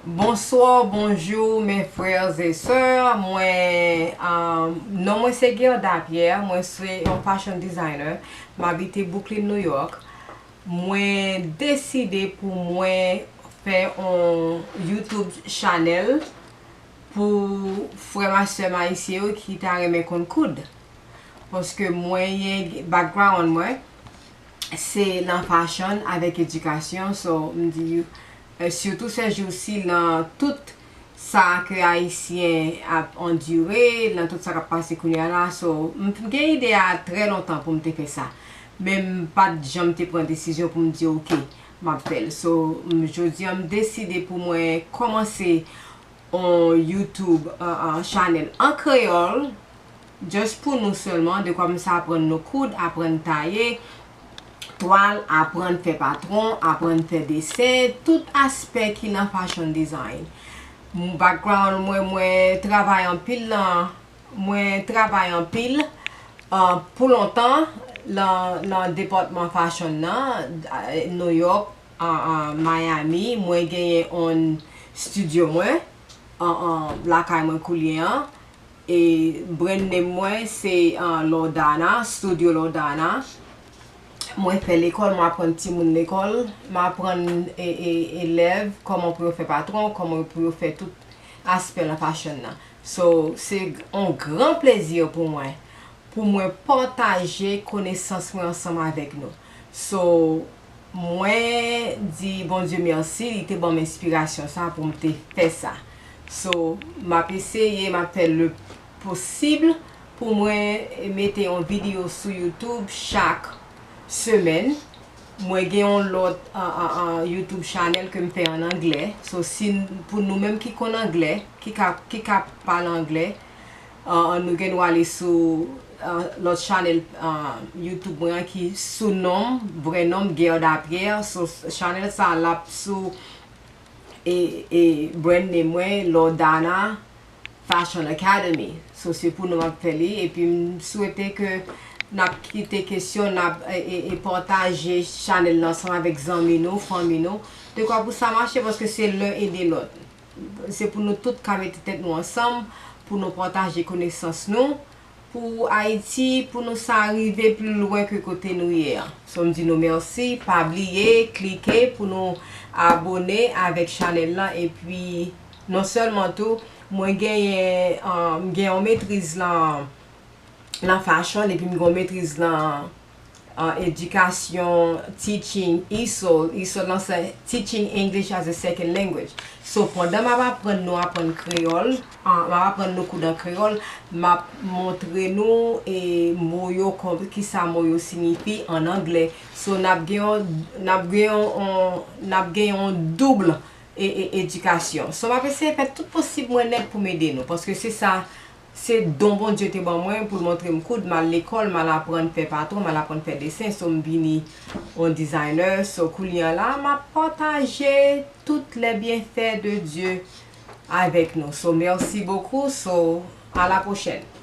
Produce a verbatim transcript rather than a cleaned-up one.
Bonsoir, bonjour, mes frères et sœurs. Mwen, um, non mwen se Guerda Pierre, mwen se yon fashion designer. M abite Brooklyn, New York. Mwen deside pou mwen fè yon YouTube channel pou frè m ak sè m ayisyen yo ki ta renmen konn koud. Paske mwen, background mwen, se nan fashion avèk edikasyon. So, m di, euh, surtout ces jours-ci, nan tout sa ke Ayisyen ap andire, nan tout sa k ap pase kounye a la. So, m t gen ide a trè lontan pou m te fè sa. Men m pa t janm te pran desizyon pou m di, "Ok, m ap fè l." So, m, jodi a, m deside pou mwen kòmanse yon YouTube, uh, uh, channel an kreyòl, just pou nou sèlman, de kwa m sa aprann nou koud, aprann taye twal, aprann fè patwon, aprann fè desen, tout aspè ki nan fashion design. M, background mwen, mwen travay anpil nan, mwen travay anpil, uh, pou lontan nan, nan depatman fashion nan, uh, New York, uh, uh, Miami. Mwen genyen yon studio mwen, uh, uh, lakay mwen kounye a. E brand name mwen se, uh, Lordana, Studio Lordana. Mwen fè lekòl, mwen aprann timoun lekòl, mwen aprann e, e, elèv kòman pou yo fè patwon, kòman pou yo fè tout aspè nan fashion nan. So, se yon gran plezi pou mwen, pou mwen pataje konesans mwen ansanm avèk nou. So, mwen di Bondye mèsi, li te ban m enspirasyon sa pou m te fè sa. So, m ap eseye, m ap fè le posib pou mwen mete yon videyo sou YouTube chak semèn. Mwen gen yon lòt, a, a, a, YouTube channel ke m fè an anglè. So, si n, pou nou menm ki konn anglè, ki ka, ki ka pale anglè, a, nou gen dwa ale sou, a, lòt channel, a, YouTube mwen an ki sou non m, vrè non m, Guerda Pierre. So, channel sa l ap sou e, e brand name mwen, Lordana Fashion Academy. So, se pou nou m ap fè li. Epi m swete ke n ap kite kesyon, n ap, e, e, e pataje channel la ansanm avèk zanmi nou, fanmi nou. De kwa pou sa mache, paske se l'un et de l'autre. Se pou nou tout ka mete tèt nou ansanm, pou nou pataje konesans nou, pou Ayiti, pou nou sa rive pli lwen ke kote nou ye a. So, m di nou mèsi, pa bliye klike pou nou abone avèk channel la, epi non sèlman tou, mwen genyen, um, m gen yon metriz lan, lan fashion, epi m gen yon metriz lan, uh, edikasyon, teaching, ESOL. ESOL lan se Teaching English as a Second Language. So, pandan m ap aprann nou aprann kreyòl, uh, m ap aprann nou koud an kreyòl, m ap montre nou, e, mo yo, kòm, kisa mo yo siyifi an anglè. So, n ap gen yon, n ap gen yon, yon, n ap gen yon doub, e, e, edikasyon. So, m ap eseye fè tout posib mwen nèt pou m ede nou, paske se sa, se don Bondye te ban mwen pou l montre m koud. M al lekòl, m al aprann fè patwon, m al aprann fè desen. So, m vini yon designer. So, kounye a la, m ap pataje toutes les bienfaits de Dieu avèk nou. So, merci beaucoup. So, à la prochaine.